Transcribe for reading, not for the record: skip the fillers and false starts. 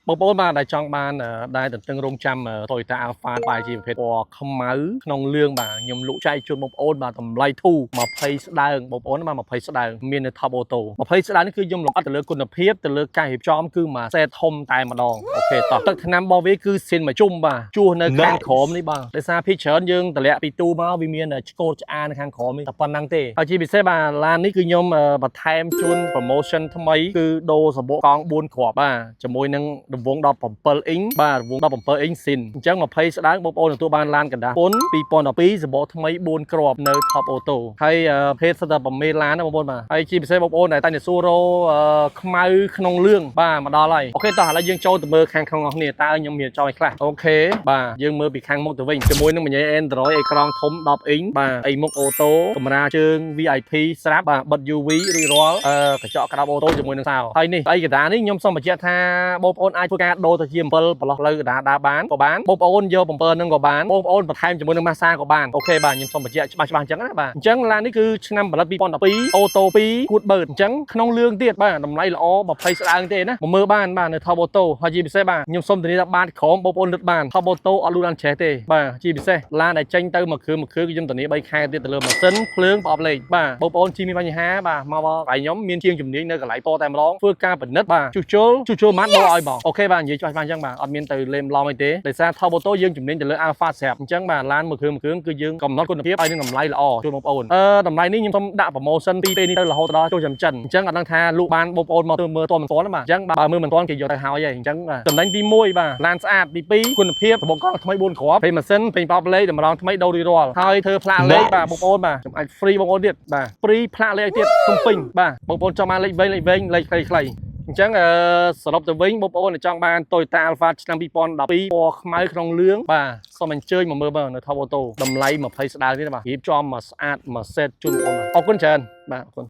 បងប្អូនបាទដែលចង់បានដែលទន្ទឹងរង់ចាំ Toyota Alphard បែជាប្រភេទពណ៌ខ្មៅក្នុងលឿងបាទខ្ញុំលក់ចែកជូនបងប្អូនបាទតម្លៃធូរ20ស្ដើងបងប្អូនបាទ20ស្ដើងមាននៅ Top Auto 20ស្ដើងនេះគឺខ្ញុំលម្អិតទៅលើគុណភាពទៅលើការរៀបចំគឺមួយសេតធំតែម្ដង OK តោះទឹកថ្នាំរបស់វាគឺស៊ីនមួយជុំបាទជួសនៅខាងក្រោមនេះបាទដោយសារភាគច្រើនយើងតម្លាក់ពីទូមកវាមានឆ្កូតឆ្អានៅខាងក្រោមនេះតែប៉ុណ្្នឹងទេហើយជាពិសេសបាទឡាននេះគឺខ្ញុំបន្ថែមជូន promotion ថ្មីគឺដូរសំបកកង់4គ្រាប់បាទជាមួយនឹងរង្វង់17អ៊ីងបាទរង្វង់17អ៊ីងស៊ីនអញ្ចឹង20ស្ដើងបងប្អូនទទួលបានឡានកណ្ដាស់ពុន2012សំបកថ្មី4គ្រាប់នៅ Top Auto ហើយភេទសិតតែប្រមេឡានណាបងប្អូនបាទហើយជាពិសេសបងប្អូនដែលតែងតែសួររខ្មៅក្នុងលឿងបាទមកដល់ហើយ OK តោះឥឡូវយើងចូលទៅមើលខាងក្នុងអស់គ្នាតើខ្ញុំមានចង់ឲ្យខ្លះ OK បាទយើងមើលពីខាងមុខទៅវិញជាមួយនឹងម្ញៃ Android អេក្រង់ធំ10អ៊ីងបាទអីមុខ auto កម្រាលជើង VIP ស្រាប់បាទបិទ UV រួចរាល់កញ្ចក់ក្តាប់ auto ជាមួយនឹងសោហើយនេះអីកដានេះខ្ញុំសូមបញ្ជាក់ថាបងប្អូនអាចធ្វើការដូរទៅជា7ប្រឡោះលើកដាដើរបានក៏បានបងប្អូនយក7ហ្នឹងក៏បានបងប្អូនបន្ថែមជាមួយនឹងម៉ាសាក៏បាន OK បាទខ្ញុំសូមបញ្ជាក់ច្បាស់ច្បាស់អញ្ចឹងណាបាទអញ្ចឹងឡាននេះគឺឆ្នាំផលិត2012 auto 2គួតបឺតអញ្ចឹងក្នុងលឿងទៀតបាទតម្លៃល្អ20ស្ដើងទេណាមកមើលបានបាទនៅ Top Auto ហើយជាពិសេសបាទខ្ញុំសូមធានាថាបានក្រោមបងប្អូនលឹតបាន Top Auto អត់លូឡានច្រេះទេបាទជាពិសេសឡានដែលចេញទៅមួយគ្រឿងមួយគ្រឿងគឺខ្ញុំធានា3ខែទៀតទៅលើម៉ាស៊ីនភ្លើងប្រអប់លេខបាទបងប្អូនជិះមានបញ្ហាបាទមកកន្លែងខ្ញុំមានជាងជំនាញនៅកន្លែងពណ៌តែម្ដងធ្វើការពិនិត្យបាទជួសជុលជួសជុលម៉ាត់ដូរឲ្យបង OK បាទនិយាយច្បាស់ច្បាស់អញ្ចឹងបាទអត់មានទៅលេមឡំអីទេដោយសារ Top Auto យើងជំនាញទៅលើ Alphard ស្រាប់អញ្ចឹងបាទឡានមួយគ្រឿងមួយគ្រឿងគឺយើងកំណត់គុណភាពហើយនឹងតម្លៃល្អជូនបងប្អូនតម្លៃនេះខ្ញុំសូមដាក់ promotion ពីពេលនេះទៅរហូតដល់ចូលចាំចិនអញ្ចឹងអត់ដឹងថាលក់បានបងប្អូនមកទៅមើលតមិនទាន់បាទអញ្ចឹងបើមើលមិនទាន់គេយកទៅហើយហើយអញ្ចឹងបាទចំណេញទី1បាទឡានស្អាតទី2គុណភាពសំបកកង់ថ្មី4គ្រាប់ពេញម៉ាស៊ីនពេញប៉ោបលេខតម្រងថ្មីដូររួចរាល់ហើយធ្វើផ្លាកលេខបាទបងប្អូនបាទខ្ញុំអាច free បងប្អូនទៀតបាទ free ផ្លាកលេខឲ្យទៀតទុំពេញបាទបងប្អូនចង់បានលេខវែងលេខវែងលេខខ្លីៗអញ្ចឹងសរុបទៅវិញបងប្អូនដែលចង់បាន Toyota Alphard ឆ្នាំ2012ពណ៌ខ្មៅក្នុងលឿងបាទសូមអញ្ជើញមកមើលមើលនៅ Top Auto តម្លៃ20ស្ដើងទៀតបាទរៀបចំមកស្អាតមកសេតជូនបងប្អូនបាទអរគុណច្រើនបាទអរគុណ។